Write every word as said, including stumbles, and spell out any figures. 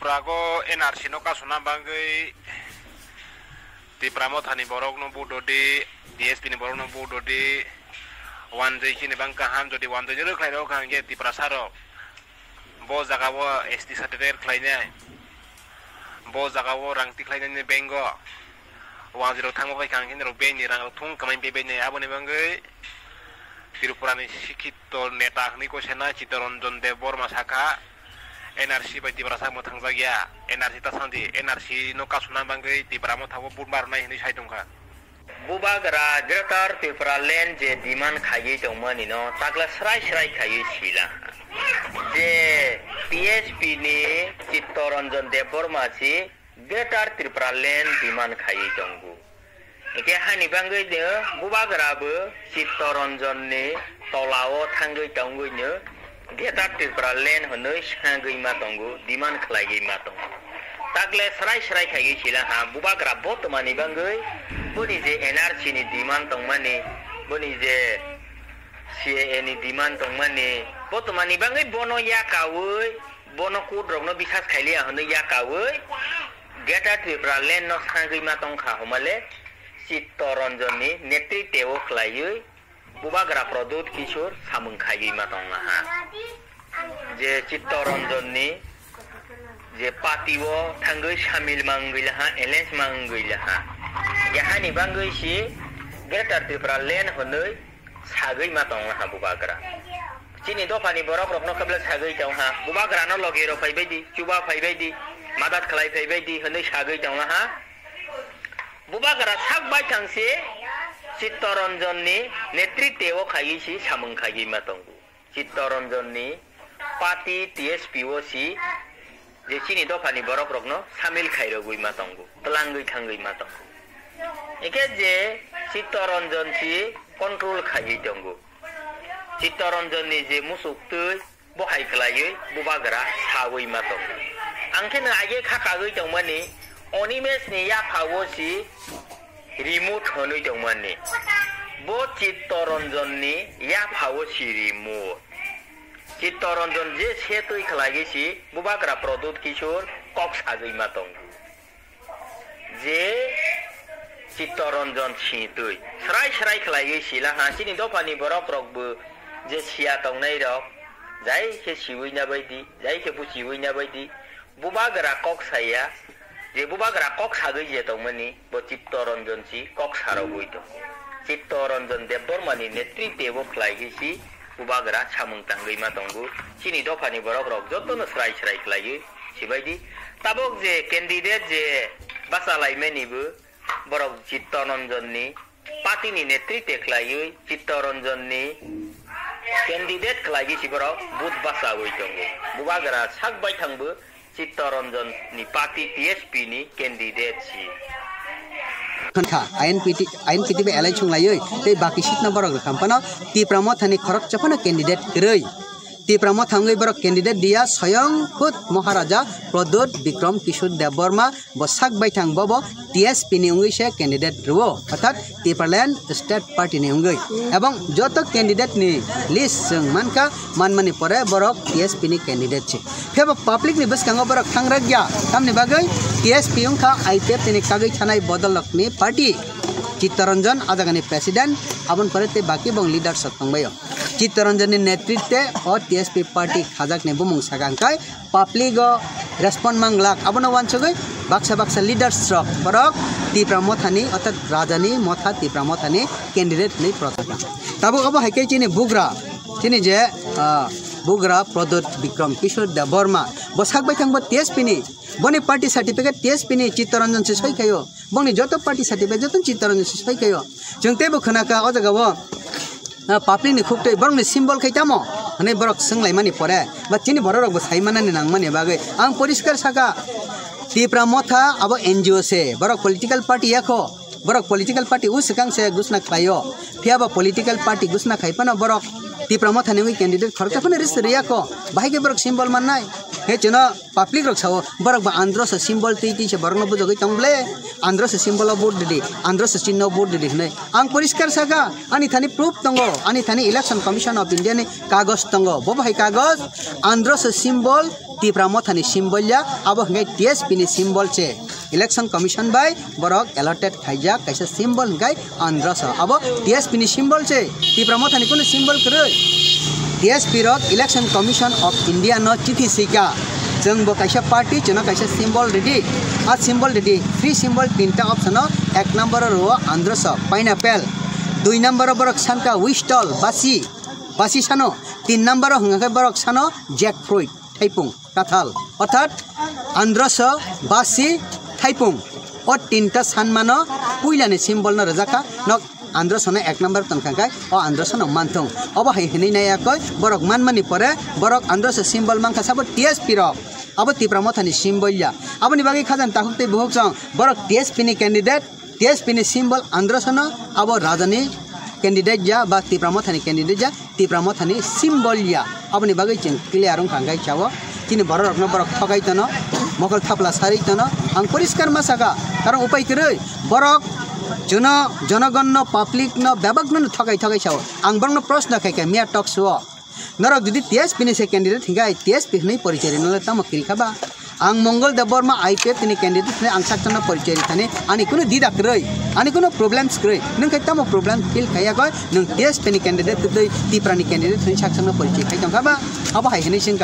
Prago N R C no kasuna bagwi Tipra Mothani borokno vote rwdi, T S P ni borokno vote rwdi, wanjwi chini bang kaham, jodi wanjwi rwkhlai rok hwnkhe Tiprasa rok bo jaga o S T certificate khlainai, bo jaga o rang tikhlainani bengo. Wanjwi rok thangma bai kha hwnkhe norok beng ni rang rok thung kwmai paibai nai, aboni bagwi Tripura ni sikhito neta hwnwi koi sanai Chittaranjan Debbarma sakha, N R C bai Tiprasa mwthangjakya, N R C ta sandi, N R C no kasuna bagwi Tipra Motha o vote ma rwnai hwnwi sai tongkha. Bubagra Greater Tripura Land je demand khaiwi tongmani no takla srai srai khaiwi sila. Je T S P ni Chittaranjan Debbarma si Greater Tripura Land demand khaiwi tongo. Hwnkhe hani bagwi no Bubagra bo Chittaranjan ni tola o thangwi tongwi no Greater Tripura Land hwnwi sagwi ma tongo, demand khlaiwi ma tongo. Takle srai srai khaiwi sila ha, Bubagra bo twmani bagwi boni je N R C ni demand tongmani, boni je C A A ni demand tongmani, bo twmani bagwi bono yakaui, bono court rokno bisas khailiya hwnwi yakaui Greater Tripura Land no sagwi ma tongkha hwnmale Chittaranjan ni netritwo khlaiwi Bubagra Pradyut Kishore samung khaiwi ma tonglaha. Je Chittaranjan ni je party o thangwi samil ma wngwi laha, alliance ma wngwi laha. Yahani bagwi si Greater Tripura Land hwnwi sagwi ma tonglaha Bubagra. Chini dophani borok rokno khe belai sagwi tongha. Bubagra no logi rok phaibai di, chuba phaibai di, madat khlai phaibai di hwnwi sagwi tonglaha. Bubagra sak baithang se Chittaranjan ni netritwo khaiwi si samung khaiwi ma tongo. Chittaranjan ni party T S P o si je chini dophani borok rokno samil khairogwi ma tongo, twlangwi thangwi ma tongo. Hwnkhe je Chittaranjan si control khaiwi tongo. Chittaranjan ni je musuk twi bo hai khlaiwi Bubagra sawi ma tongo. Ang khe no age kha kagwi tongmani Animesh ni yapha o si remote hwnwi tongmani. Bo Chittaranjan ni yapha o si remote. Chittaranjan je se twi khlaiwi si Bubagra Pradyut Kishore kok sagwi ma tongo. Je Chittaranjan sitwi srai srai khlaiwi sila ha, chini dophani borok rok bo je siya tongnai rok, jai khe siwi na bai di, jai khe buchiwi na bai di, Bubagra kok saya, je Bubagra kok sagwi je tongmani, bo Chittaranjan si kok sarogwi tongo. Chittaranjan Debbarma ni netritwo khlaiwi si Bubagra samung tangwi ma tongo. Chini dophani borok rok jotono srai srai khlaiwi sibai di. Tabok je candidate je bachalaimani bo borok Chittaranjan ni party ni netritwo khlaiwi Chittaranjan ni candidate khlaiwi si borok vote bachawi tongo. Bubagra sak baithang bo Chittaranjan ni party T S P ni candidate si. Kha I N P T, I N P T bai alai chunglaiwi tei baki seat no borok rwkha phano Tipra Motha ni khoroksa phano candidate kwrwi. Tipra Motha wngwi borok candidate diya, soyong khud Maharaja Pradyut Bikram Kishore Debbarma bo sak baithang, bobo T S P ni wngwi se candidate rwo, orthat Tipraland State Party ni wngwi. Ebong joto candidate ni list chwng mankha, manmani pore borok T S P ni candidate se. Phiya bo public ni bwskango borok thang rwkya, tamni bagwi T S P wngkha I P F T ni kagwi thanai bodol rokni party. Chittaranjan a jagani president, aboni pore tei baki bong leaders rok tongbaio. Chittaranjan ni netritwe o T S P party khajakni bumung sakha hwnkhe public o respond manglak, abono wansugwi baksa baksa leaders rok borok Tipra Mothani, orthat Rajani Motha Tipra Mothani candidate hwnwi prochar kha. Tabuk obo hai khe chini bugra, chini je, ah, bugra Pradyut Bikram Kishore Debbarma, bo sak baithang bo T S P ni, boni party certificate T S P ni, Chittaranjan se soi khaio, bongni joto party certificate joto Chittaranjan se soi khaio. Chwng teibo khwnakha o jaga o, ah, public ni khuk twi borokni symbol khai tamo hwnwi borok swnglaimani pore, ba chini borok rok bo sai manani nangmani bagwi ang poriskar sakha, Tipra Motha abo N G O se, borok political party yakho, borok political party o swkang se gusna khlaio, phiya ba political party gusna khai phano borok Tipra Motha ni wngwi candidate khoroksa phano ris riyakho, bahai khe borok symbol mannai, he chwngno public rok sao, borok ba Andhra se symbol twi twi se borokno bujagwi tong ble, Andhra se symbol o vote ridi, Andhra se chinno vote ridi hwnwi. Ang poriskar sakha, ani thani proof tongo, ani thani Election Commission of India ni kagoj tongo. Bo bahai kagoj, Andhra se symbol Tipra Mothani symbol ya, abo hwnkhe T S P ni symbol se. Election Commission bai borok allotted khaijak kaisa symbol hwnkhe Androso. Abo T S P ni symbol se, Tipra Mothani kunu symbol kwrwi. T S P rok Election Commission of India no chithi sika, chwng bo kaisa party, chwngno kaisa symbol ridi. A symbol ridi, three symbol tinta option o ek number o rwo Androso, pineapple. Dui number o borok sanka whistle, basi, basi sano. Tin number o hwnkha khe borok sano jackfruit, thaipung, kathal. Orthat Androso, basi, thaipung. O tinta sanmano puilani symbol no rwjakha. Nok Androso no ek number tongkha khe o Androso no manthung. Obo hai hinwi nai yakoi borok manmani pore borok Androso symbol mankha sabo T S P rok. Abo Tipra Mothani symbol ya. Aboni bagwi khajani takhuk tei bukhuk chwng borok T S P ni candidate, T S P ni symbol Androso no, abo rajani candidate ya ba Tipra Mothani candidate ya, Tipra Mothani symbol ya. Aboni bagwi chwng clear wngkha hwnkhe sao. Chini borok rokno borok thogai tono, mokol thapla sarwi tono. Ang poriskar ma saka, karon upai kwrwi. Borok jono, jonogon no, public no, bebak no thogai thogai sao. Ang borokno proshno khai kha miya talk show o. Norok jodi T S P ni se candidate hingkha, T S P hwnwi porichoi rwna le tamo kiri kha ba? Ang Mongol Deb Borma I P F T ni candidate hwnwi ang sakchangno porichoi rithani, ani kunu dida kwrwi, ani kunu problems kwrwi. Nwng khe tamo problem feel khaiya koi, nwng T S P ni candidate tei Tipra ni candidate hwnwi sakchangno porichoi khai tongkha ba? Abo hai hwnwi se wngkha.